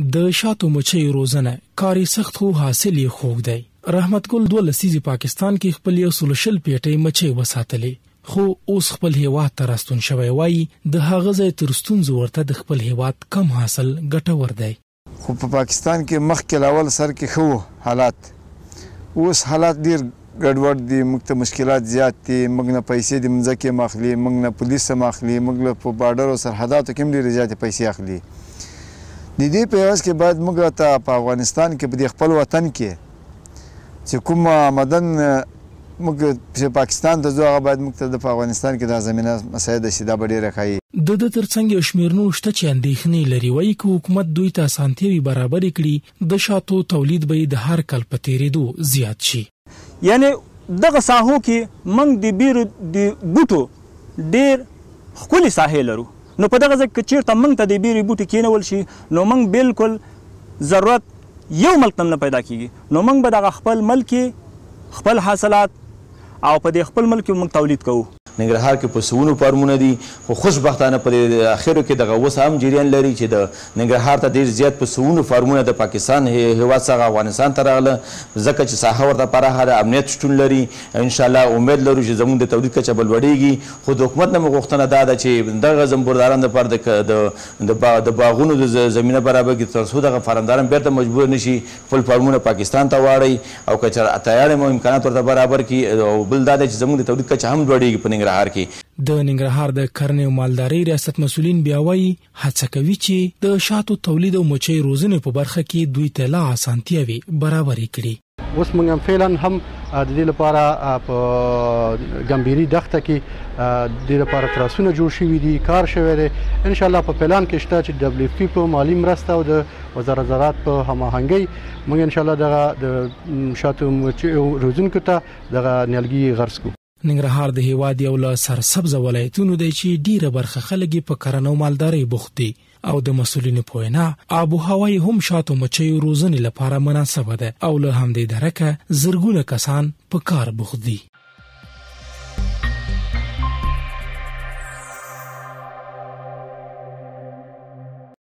د شاتو مچیو روزنه، کار یې سخت خو حاصل یې خوږ دی. رحمت ګل دوه لسیزې پاکستان کې خپل یو سلو 20 پیټۍ مچۍ وساتلې، خو اوس خپل هیواد ته راستون شوی، وایي د هغه ځای تر ستونزو ورته د خپل هیواد کم حاصل ګټور دی. خو په پاکستان کې مخکې له اول سر کې ښه وو حالات، اوس حالات ډیر ګډوډ دي. موږ ته مشکلات زیات دي. موږ نه پیسې د مځکې هم اخلي، موږ نه پولیس هم اخلي، موږ له په بارډر او سرحداتو کې هم ډېرې زیاتې پیسې اخلي. د دې په عوض کې باید موږ ته په افغانستان کې، په دې خپل وطن کې چې کوم آمدن موږ چې پاکستان ته ځو، هغه باید موږ ته د په افغانستان کې دا زمینه مساعده شي، دا به ډېره ښه وي. د ده ترڅنګ یو شمېر نور شته چې اندېښنې لري، وایي که حکومت دوی ته اسانتیاوې برابرې کړي، د شاتو تولید به یې د هر کال په تېرېدو زیات شي. یعنی دغه ساحو کې موږ د بیرو د بوټو ډېر ښکلې ساحې لرو، نو په دغه ځای کې چېرته موږ ته د بیرې بوټي کېنول شي، نو موږ بالکل ضرورت یو ملک ته نه پیدا کېږي، نو موږ به دغه خپل ملک کې خپل حاصلات او په دې خپل ملک کې موږ تولید کوو. ننګرهار کې په سوونو فارمونه دي، خو خوشبختانه په دې اخرو کې دغه اوس هم جریان لري چې د ننګرهار ته ډېر زیات په سوونو فارمونه د پاکستان هیواد څخه افغانستان ته راغله، ځکه چې ساحه ورته پراخه ده، امنیت شتون لري. انشاءالله امید لرو چې زموږ د تولید کچه به لوړېږي. خو د حکومت نه مو غوښتنه دا ده چې دغه زنبورداران دپاره د باغونو د زمینه برابر کړي، تر څو دغه فارمداران بېرته مجبور نه شي خپل فارمونه پاکستان ته واړوي، او که چېرې تیار مو امکانات ورته برابر کړي. او بل دا دی چې زموږ د تولید کچه هم لوړېږي په ننګرهار کې. د ننګرهار د کرنې او مالدارۍ ریاست مسؤلین بیا وایي هڅه کوي چې د شاتو تولید او مچۍ روزنې په برخه کې دوی ته لا اسانتیاوې برابرې کړي. اوس موږ هم فعلا هم د دې لپاره په ګمبیري دښته کې د دې لپاره تراسونه جوړ شوي دي، کار شوی دی. ان شاء الله په پلان کې شته چې ډبلیو پی په مالي مرسته او د وزارت زراعت په هماهنګۍ موږ ان شاء الله دغه د شاتو مچیو روزونکو ته دغه نیالګي غرس کړو. ننګرهار د هیواد یو له سرسبزه ولایتونو دی چې ډیره برخه خلک یې په کرنه او مالدارۍ بوخت دي، او د مسؤلینو په وینا آب و هوا یې هم شاتو مچیو روزنې لپاره مناسبه ده، او له همدې درکه زرګونه کسان په کار بوخت دي.